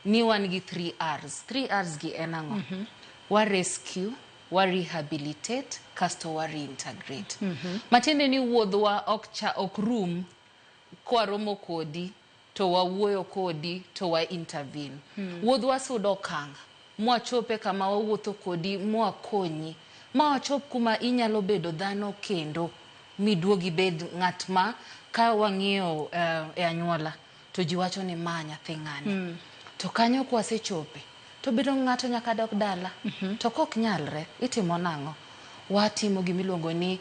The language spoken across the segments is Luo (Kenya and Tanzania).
ni wan gi 3 R's. 3 R's gi en ang'o? Wa rescue, wa rehabilitate, kasto wa reintegrate. Matiende ni wuodhwa ok cha ok rum kwaromo kodi to wawuoyo kodi to wa intervene. Wuodhwa sudo okang' mwachope kama wawuotho kodi mwakonyi ma wachop kuma inyalo bedo dhano kendo miduog ibed ng'at ma ka wang'iyo e anyuola to ji wacho ni ma nyathi ng'ani. To kanyo kwasechope to bedo ng'ato nyaka dok dala. To kok nyalre, itimo nang'o? Watimo gimiluongo ni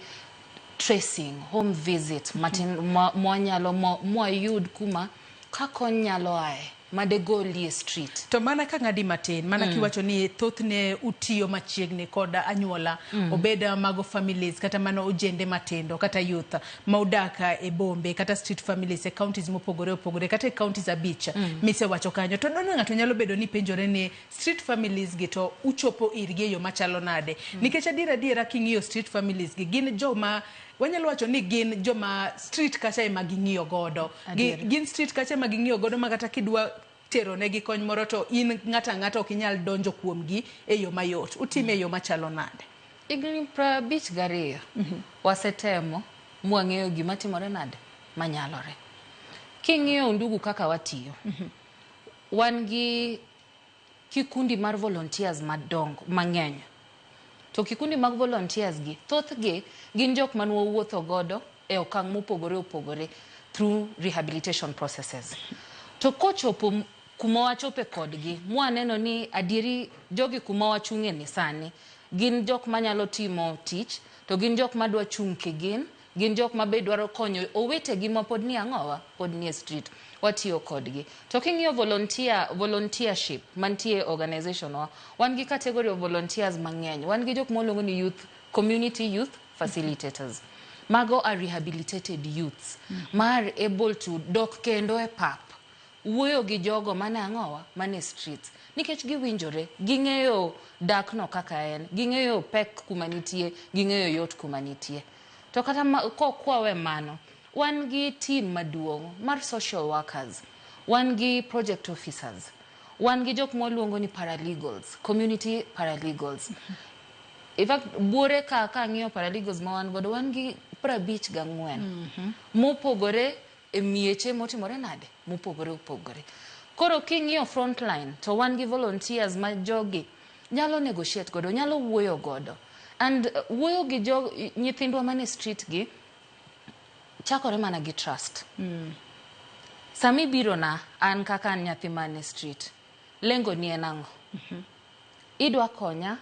tracing, home visit matin mwanyalo mwayud kuma ka kony nyalo aye madegoli e street. To mana ka ng'adi matin, mana kiwacho ni thothne utiyo machiegni kod anyuola, obed mago families kata mana ojende matindo kata youth ma odak e bombe kata street families e counties mopogore opogore kata e counties 5 misewacho kanyo. To dono ng'ato nyalo bedo ni penjore ni street families gi to uchopo irgi e yo machalo nade? Nikech adiera adiera king'iyo street families gi gin joma wanyalo wacho ni gin joma street kacha ema ging'iyo godo. Gin street kacha ema ging'iyo godo ma kata kidwa tero negi kony moro to in ng'ato ang'ata ok inyal donjo kuomgi e yo mayot. Utime e yo machalo nade? Higni 52 wasetemo mwang'eyo gima timore nade manyalore. King'iyo Undugu kaka watiyo, wan gi kikundi mar volunteers madongo mang'eny. To kikundi mag volunteers gi, thothgi gin jok mane wawuotho godo e okang' mopogore opogore through rehabilitation processes. To kochopo kuma wachope kodgi, mwaneno ni adieri jogi kuma wachung'e ni sani, gin jok manyalo timo tich, to gin jok madwa chung' kigin, gin jok ma be dwaro konyo owetegi ma pod ni ang'owa, pod ni e street, watiyo kodgi. To king'iyo volunteership mantie e organization wa, wan gi category of volunteers mang'eny. Wan gi jok mwaluongo ni youth, community youth facilitators. Mago are rehabilitated youths ma are able to dok kendo e pap, wuoyo gi jogo mane ang'owa, mane streets. Nikech giwinjore, ging'eyo dak no kaka en, ging'eyo pek kuma nitie, ging'eyo yot kuma nitie. To kata kokwawe mano, wan gi team maduong' mar social workers, wan gi project officers, wan gi jok mwaluongo ni paralegals, community paralegals. In fact, buore ka kang'iyo paralegals ma wan godo, wan gi 54 mopogore e mieche motimore nade, mopogore opogore. Koro king'iyo frontline, to wan gi volunteers ma jogi nyalo negotiate godo, nyalo wuoyo godo. And wuoyo gi jo nyithindwa mane street gi chakore mana gi trust. Sami biro na an kaka an nyathi mane street, lengo ni en ang'o? Idwa konya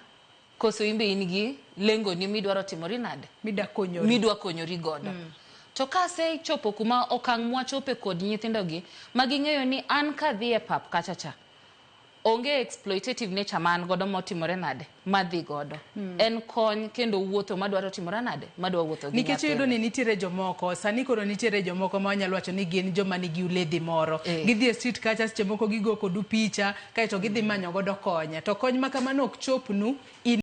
koso imbe in gi lengo ni midwaro timori nade? Midwa konyori. Midwa konyori godo. To kasechopo kuma okang' mwachope kod nyithindo gi, ma ging'eyo ni an kadhi e pap kacha cha, onge exploitative nature ma an godo motimore nade, madhi godo. En kony kendo wuotho madwaro timore nade, madwa wuotho gi Nikech iyudo nyathini. ni nitiere jomoko, sani koro nitiere jomoko ma wanyalo wacho ni gin joma nigi uledhi moro. Gidhi e street kacha, seche moko gigo kodu picha, kaeto gidhi manyo godo kony. To kony ma kamano ok chopnu in.